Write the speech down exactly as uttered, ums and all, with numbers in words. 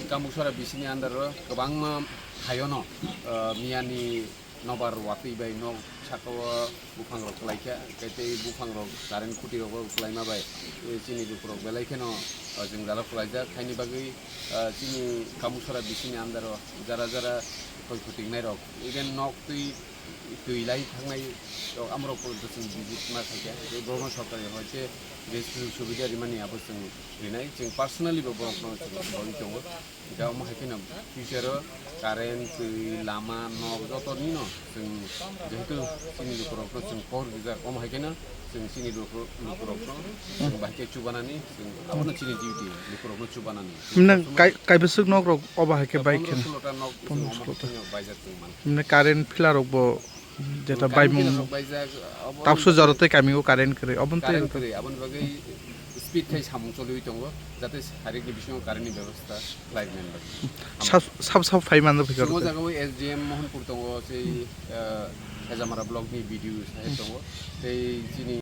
Kamuksora bisini under o kwbangma hayono, ah, miyani nobar watwi bai nok saka o buphang rok kwlai kha, hwnkhe tei buphang rok current khuti rok o kwlaima bai, eh, chini lukurok belai kheno, ah, jwngjalo kwlaijak. Haini bagwi, ah, chini Kamuksora bisini under o jara jara khoi khuti wngnai rok, even nok twi twi lai thangnai rok, amorok porjonto chwng visit ma khaikha. Tei borokno sorkari hoi khe je sujuk subida rimani abo chwng rinai, chwng personally bo borokno chwng boi tongo. Hingkhe omo hai kheno future o current, twi, lama, nok joto nino chwng jehetu chini lukurokno chwng kok rijak, omo hai kheno chwng chini luku-, lukurokno chwng bahai khe chubanani, chwng abono chini duty, lukurokno chubanani. Himnang kai-, kaibwswk nok rok obo hai khe bai kheno. Pondro solo ta nok chwng omo hai kheno baijak chwng mankha. Himnang current pila rok bo Jeta baimung tapsu jora tei kami o current kwrwi, oboni tei current kwrwi, aboni bagwi speed khai samung choliwi tongo, jate sarikni bisingo current ni bebostha khlai rwmani bagwi. Sab, sab, sab phai mano phikar. Chwng o jaga o S D M Mohanpur tongo, sei, eh, Hejamara block ni B D O saheb tongo, tei chini